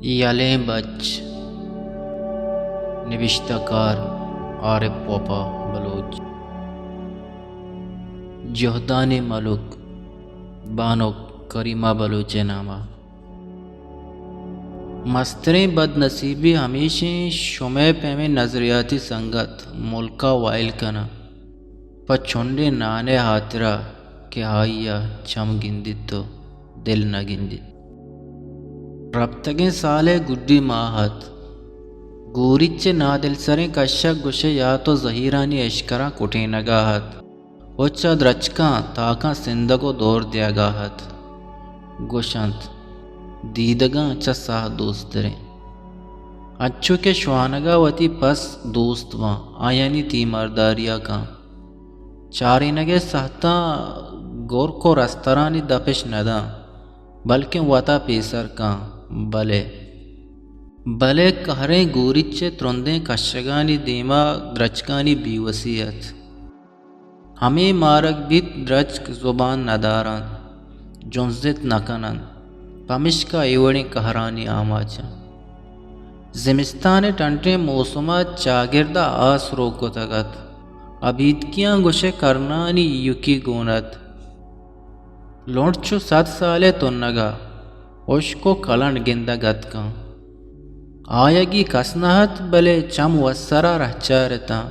یلیں بچ، نبشتہ کار عارف وپا بلوچ۔ جہدانی ملک بانک کریمہ بلوچ ءِ نام ءَ۔ مستریں بدنصیبی ہمیش اِنت، شمئے پیمیں نظریاتی سنگت ملک ءَ وائل کناں پہ چنڈیں نان ءِ ہاترا کہ آئی ءَ چم گندیت ءُ دل نہ گندیت۔ رپتگیں سال ءِ گڈی ماہ اَت۔ گوریچ ءِ نادلسریں کشگ گوشئے یات ءُ زہیرانی اشکراں کٹینگ ءَ اَت ءُ چہ درچکاں تاکاں سندگ ءُ دور دیگ ءَ اَت۔ گوش اَنت، دیدگاں چہ ساہ دوستریں۔ انچو کہ شوانگ ءَ وتی پس دوست باں، آیانی تیمارداری ءَ کن۔ چارینگ ءِ ساہتاں گرک ءُ رسترانی دپ اِش نہ داں، بلکیں وت ءَ پیسر کن۔ بلے، بلے کہریں گوریچ ءِ ترندیں کشگانی دیم ءَ درچکانی بیوسی اَت۔ ہمے مارگ بیت، درچک زبان نہ دار اَنت، جنزت نہ کن اَنت، پمشکا اے وڑیں کہرانی آماچ اَنت۔ زمستان ءِ ٹنٹیں موسم ءَ چاگرد ءَ آس روک کتگ اَت۔ ابیتکیاں گوشئے کرنانی ایوکی گون اَت۔ لنٹ چو سد سال ءِ تنگ ءَ ہشک ءُ کلنڈ گندگ اتکاں۔ آیگی کس نہ اَت، بلے چم وسرا رہچار اتاں۔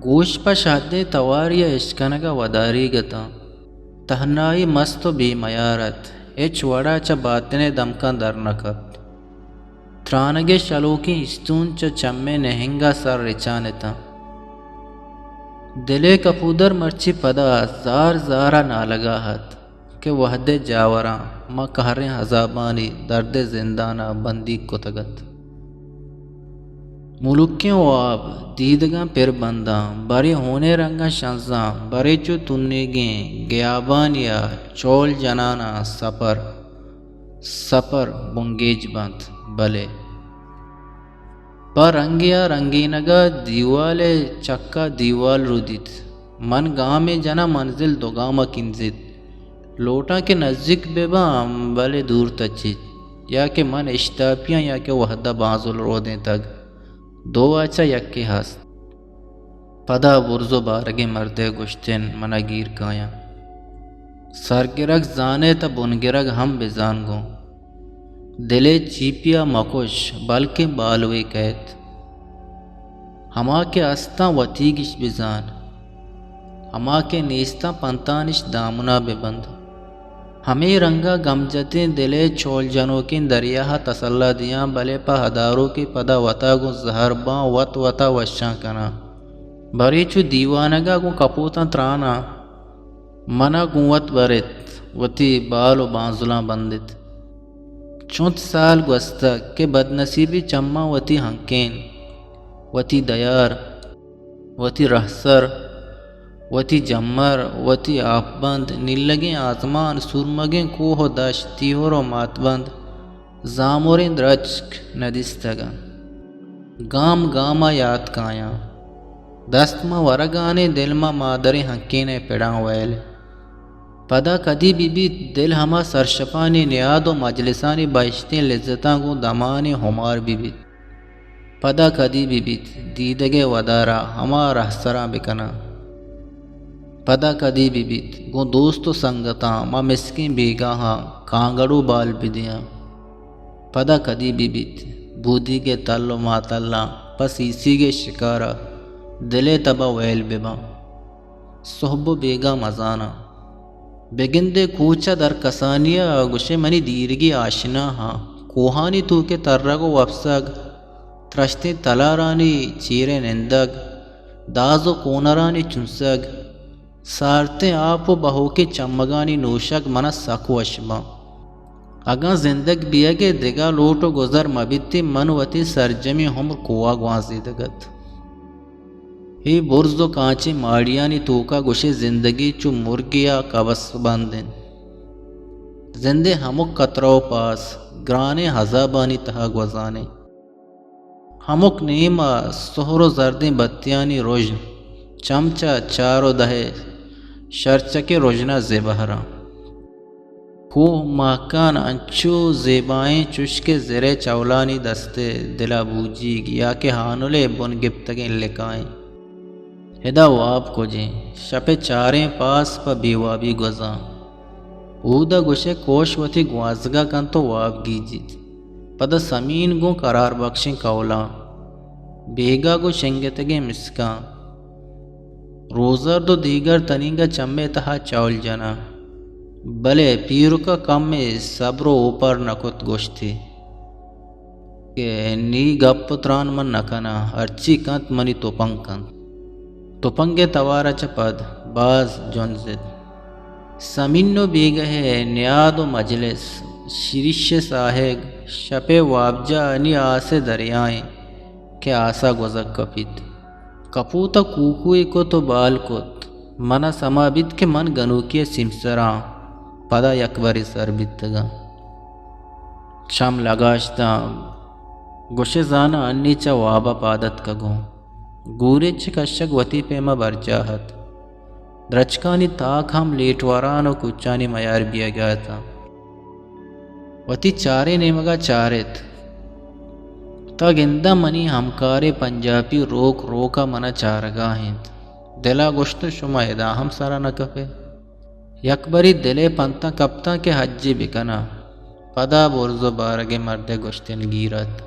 گوش پہ شہدیں تواری ءَ اشکنگ ءَ وداریگ اتاں۔ تہنائی مست ءُ بے میار اَت۔ ہچ وڑا چہ باتن ءِ دمکاں در نہ کپت۔ ترانگ ءِ شلوکیں استون چہ چم ءِ نہنگ ءَ سر رچان اتاں۔ دل ءِ کپودر مرچی پدا زار زار ءَ نالگ ءَ اَت کہ وہد ءِ جاوراں ماں کہریں عذابانی درد ءِ زندان ءَ بندیگ کتگ اَت۔ ملکیں واب دیدگاں پر بنداں، برے ہونیں رنگاں شنزاں، برے چو تنیگیں گیابانی ءَ چول جناناں سپر سپر بنگیج بنت، بلے پہ رنگے ءَ رنگینگ ءَ دیوال ءِ چک ءَ دیوال رودیت۔ من گامے جناں، منزل دو گام ءَ کنزیت۔ لوٹاں کہ نزیک بہ باں، بلے دور تچیت، یا کہ من اشتاپیاں یا کہ وہد ءَ بانزل رودینتگ۔ دو ءَ چہ یکے ہست۔ پدا برز ءُ بارگیں مردے گوشت اِنت، من ءَ گیر کایاں۔ سرگرگ زانئے تہ بنگرگ ہم بزان گوں۔ دل ءِ چیپی ءَ مکش، بلکیں بالوے کئیت۔ ہما کہ استاں وتیگش بزان، ہما کہ نیستاں پنتانش دامنا ببند۔ ہمے رنگ ءَ گمجتیں دل ءِ چول جنوکیں دریا ءَ تسلا دیاں، بلے پہ ہداروکے پدا وت ءَ گوں زہر باں، وت وت ءَ وشاں کناں۔ برے چو دیوانگ ءَ گوں کپوتاں تراناں، من ءَ گوں وت بر ات، وتی بال ءُ بانزلاں بند ات۔ چنت سال گوستگ کہ بدنصیبی چماں وتی ہنکین، وتی دیار، وتی رہسر، وتی جمر، وتی آپبند، نیلگیں آزمان، سورمگیں کوہ ءُ دشت، تیہور ءُ ماتبند، زامریں درچک نہ دیستگ اَنت۔ گام گام ءَ یات کایاں۔ دست ماں ورگانیں، دل ماں مادریں ہنکین ءِ پڑاں ویل۔ پدا کدی بہ بیت دل ہما سرشپانی نیاد ءُ مجلسانی بہشتیں لذتاں گوں دمانے ہمار بہ بیت۔ پدا کدی بہ بیت دیدگ ءِ ودار ءَ ہما رہسراں بہ کناں۔ پدا کدی بہ بیت گوں دوست ءُ سنگتاں ماں مسکیں بیگاہاں کانگڑو بال بہ دیاں۔ پدا کدی بہ بیت بودیگ ءِ تل ءُ ماتلاں پہ سیسیگ ءِ شکار ءَ دل ءِ تب ءَ ویل بہ باں۔ سہب ءُ بیگاہ مزاناں۔ بگندے کوچ ءَ در کسانی ءَ گوشئے منی دیرگی آشناہاں۔ کوہانی توک ءَ ترگ ءُ وپسگ، ترشتیں تلارانی چیر ءَ نندگ، داز ءُ کونرانی چنسگ، سارتیں آپ ءُ بہوکیں چمگانی نوشگ من ءَ سک وش باں۔ اگاں زندگ بیگ ءِ دگہ لوٹ ءُ گزر مہ بیتیں، من وتی سرجمیں عمر کوہ ءَ گوانزیدگ ات۔ اے برز ءُ کانچیں ماڑیانی توک ءَ گوشئے زندگی چو مرگے ءَ کبس بند اِنت۔ زند ءِ ہمک کترہ ءُ پاس گرانیں ہزابانی تہا گوزان اِنت۔ ہمک نیم ءَ سہر ءُ زردیں بتیانی رژن چم چہ چار ءُ دہ ءِ شرچکیں رژن ءَ زبہراں۔ کوہ ماہکان انچو زیبائیں، چوش کہ زرے چولانی دستے دلا بوجیگ یا کہ ہانلے بن گپتگیں لکائیں۔ ادا واب کجیں؟ شپ ء چاریں پاس پہ بے وابی گوزاں۔ اودا گوشے کوش وتی گوازگا کنت و واب گیجیت۔ پدا سمین گوں قرار بخشیں کولاں۔ بیگا گوں شنگتگیں مسکاں۔ روزرد و دیگر تنینگا چمے تہا چول جناں۔ بلے پیرکا کمے صبر و اوپار نکت، گوشتی کہ نی گپ و تران من نکناں، ہرچی کنت منی تپنگ کنت۔ تپنگ ء توار ء چہ پد باز جنزت۔ سمین و بیگہ ء نیاد و مجلس، شیریش ء ساہگ، شپ ء وابجاہ انی آس ء دریائیں کہ آسا گوزگ کپیت۔ کپوت ء کوکوے کت و بال کت۔ من ء سما بیت کہ من گنوکی ء سیمسراں۔ پدا یکبرے سر بیتگاں۔ چم لگاشتاں۔ گوشے زاناں انی چہ واب ء پاد اتکگوں۔ گوریچ کشگ وتی پیما برجاہ ات۔ درچکانی تاک ہم لیٹ وران و کوچانی میار بیگا اتاں۔ وتی چاریں نیمگا چارت۔ تا گنداں منی ہمکارے پنجابی روک روکا منا چارگا انت۔ دلا گوشت، شما ادا ہم سرا نہ کپے۔ یکبرے دلے پنتاں کپتاں کہ حجے بکناں۔ پدا برز و بارگیں مردے گوشتن گیر اتک،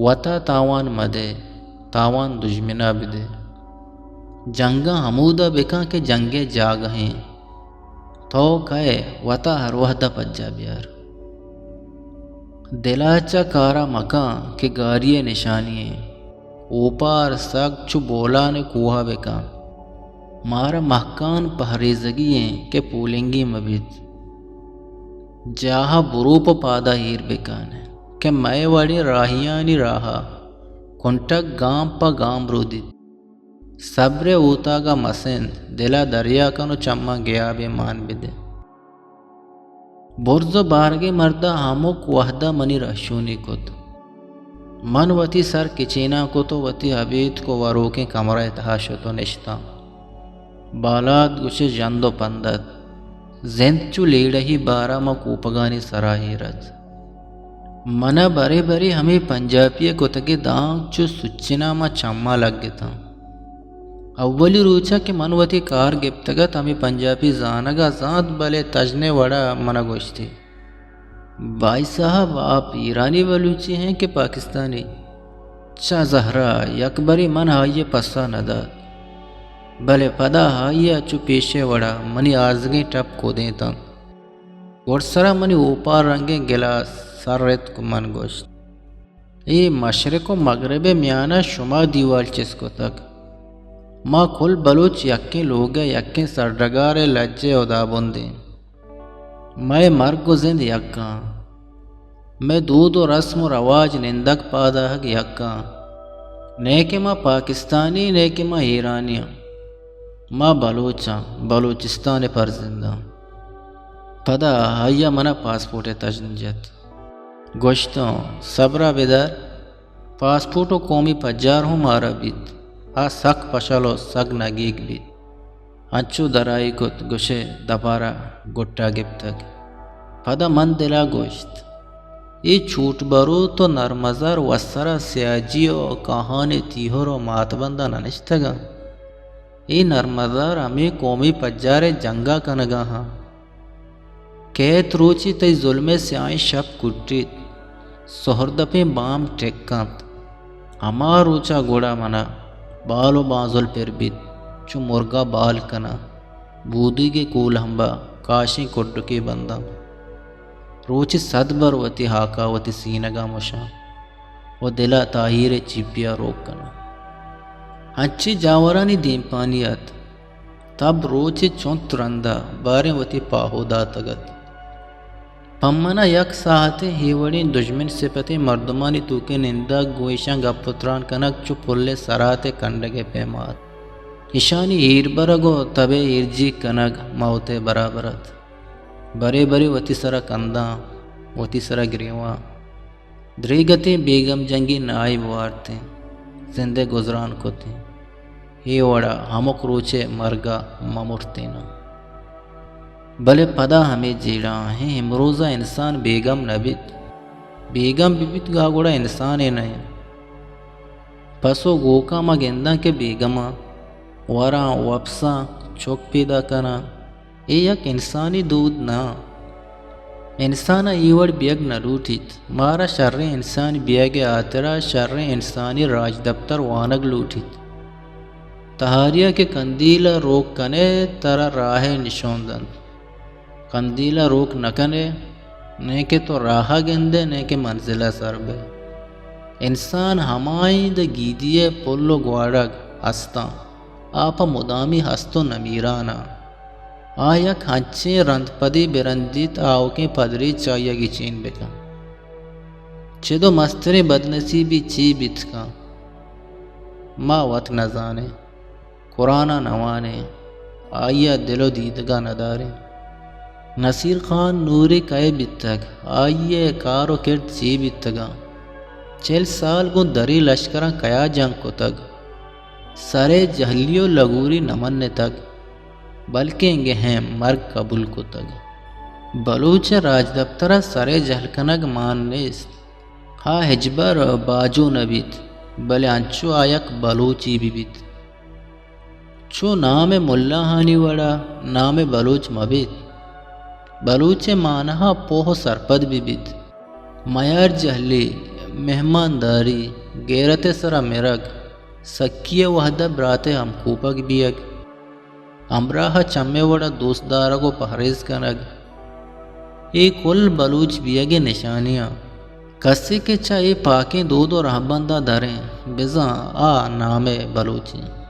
وتا تاوان مدے، تاوان دژمنا بدے۔ جنگاں ہمودا بکن کہ جنگے جاگہیں۔ تو کئے، وتا ہر وہدا پجا بیار۔ دلا چہ کارا مکن کہ گاری نشانی ایں۔ اوپار سک چو بولان کوہ بکن۔ مارا مہکان پہریزگی ایں کہ پولنگی مبیت۔ جاہ بروپ پادا ایر بکن کہ مئے وڑیں راہیانی راہا کنٹگ گام پہ گام رودیت۔ صبر اوتاگا مسند، دلا دریا کن و چماں گیابے مان بدے۔ برز و بارگیں مردا ہمک وہدا منی رہشونی کت۔ من وتی سر کچیناں کت و وتی ابیتک و وروکیں کمرہ ء تہا شت و نشتاں۔ بالاد گوشے ژند و پند ات۔ زند چو لیڑہی بارا ما کوپگانی سرا ایر ات۔ منا برے برے ہمے پنجابی ء کتگیں دانک چو سچناں ما چماں لگتاں۔ اولی روچ ء کہ من وتی کار گپتگ ات، ہمے پنجابی زانگ ء زانت، بلے تژن ء وڑ ء من ء گوشتی، بھائی صاحب، آپ ایرانی بلوچی ہیں کہ پاکستانی؟ چہ زہر ء یک برے من آئی ء پسہ نہ دات، بلے پدا آئی ء چو پیش ء وڑ ء منی آزگیں ٹپ کدینت انت۔ گڈسرا منی اوپار رنگیں گلاس سر اتک، من گوشت، اے مشرق و مغرب ء میان ء شما دیوال چست کتگ؟ ما کل بلوچ یکیں لوگ ء یکیں سرڈگار ء لج ء ہدابندیں۔ مئے مرگ و زند یکاں۔ مئے دود و رسم و رواج نندگ پاداہگ یکاں۔ نئے کہ ما پاکستانی، نئے کہ ما ایرانی آں۔ ما بلوچ آں، بلوچستان ء فرزند آں۔ پدا آئی ء منا پاسپورٹ ء تژن جت۔ گوشتوں، صبر ء بدار، پاسپورٹ و قومی پجار ہوں مارا بیت۔ آ سک پشل و سک نگیگ بیت۔ انچو درائی کت، گوشے دپارا گٹا گپتگ۔ پدا من دلا گوشت، اے چوٹ بروت و نرمزار وسرا سیاجی و کاہان تیہر و ماتبندا ننشتگاں۔ اے نرمزار ہمے قومی پجار ء جنگا کنگا ہاں۔ کئیت روچے تئی ظلم ء سیاہیں شپ کٹیت، سہردپیں بام ٹک انت۔ ہما روچا گڑا منا بال و بانزل پر بیت، چو مرگا بال کناں، بودیگے کولہمبا کاشیں کڈکے بنداں۔ روچے صد بر وتی ہاکا وتی سینگا مشاں و دلا تاہیر ء چیپیا روک کناں۔ انچیں جاورانی دیمپانی ات۔ تب روچے چنت رندا باریں وتی پاہو داتگ ات۔ پہ منا یک ساہتے اے وڑیں دژمن سپتیں مردمانی توکا نندگ گوں ایشاں گپ و تران کنگ چو پل ء سرات ء کنڈگ ء پیما ات۔ ایشانی ایر برگ و تب ء ایرجیگ کنگ موت ء برابر ات۔ برے برے وتی سرا کنداں، وتی سرا گریواں۔ دریگتیں بیگم جنگی نائب وارتیں، زندے گزران کتیں۔ اے وڑا ہمک روچے مرگا مہ مرتیناں۔ بلے پدا ہمے جیڑہ ایں، امروز ءَ انسان بیگم نہ بیت۔ بیگم بہ بیت گا گڑا انسانے نہ انت۔ پس ءُ گوکاں ما گنداں کہ بیگماں وراں، وپساں، چک پیدا کناں۔ اے یک انسانی دود نہ۔ انسان ءَ اے وڑ بیگ نہ لوٹیت۔ مارا شریں انسان بیگ ءِ ہاترا شریں انسانی راجدپتر وانگ لوٹیت۔ تہاری ءَ کہ کندیل ءَ روک کن ئے، ترا راہ ءِ نشان دنت۔ کندیل ءَ روک نہ کن ئے، نئے کہ تو راہ ءَ گند ئے، نئے کہ منزل ءَ سر بئے۔ انسان ہمائیں داں گیدی ءِ پل ءُ گواڑگ استاں، آ پہ مدامی ہست ءُ نمیران آں۔ آ یک انچیں رندپدے بہ رندیت، آؤکیں پدریچ آئی ءَ گچین بہ کنت۔ چد ءُ مستریں بدنصیبی چے بیت کنت، ما وت نہ زان ایں۔ قرآن ءَ نہ وان ایں، آئی ءَ دل ءُ دیدگ ءَ نہ دار ایں۔ نصیر خان نورے کئے بیتگ؟ آئی ءِ کار ءُ کرد چے بیتگ اَنت؟ چل سال گوں دریں لشکراں کیا جنگ کتگ؟ سر ءِ جہلی ءُ لگوری نہ منتگ، بلکیں گہیں مرگ قبول کتگ۔ بلوچ ءِ راجدپتر ءَ سر ءِ جہل کنگ مان نیست۔ آ ہچبر باجو نہ بیت، بلے انچو آ یک بلوچے بہ بیت۔ چو نام ءِ ملاہانی وڑا نام ءِ بلوچ مہ بیت۔ بلوچ ءِ مانہا پوہ ءُ سرپد بہ بیت۔ میار جہلی، مہمانداری، گیرت ءِ سرا مرگ، سکی ءِ وہدا برات ءِ ہمکوپگ بیگ، ہمراہ ءَ چمے وڑا دوست دارگ ءُ پہریز کنگ، اے کل بلوچ بیگ ءِ نشانی آں۔ کسے کہ چہ اے پاکیں دود ءُ رہبنداں دریں، بزاں آ نام ءِ بلوچے۔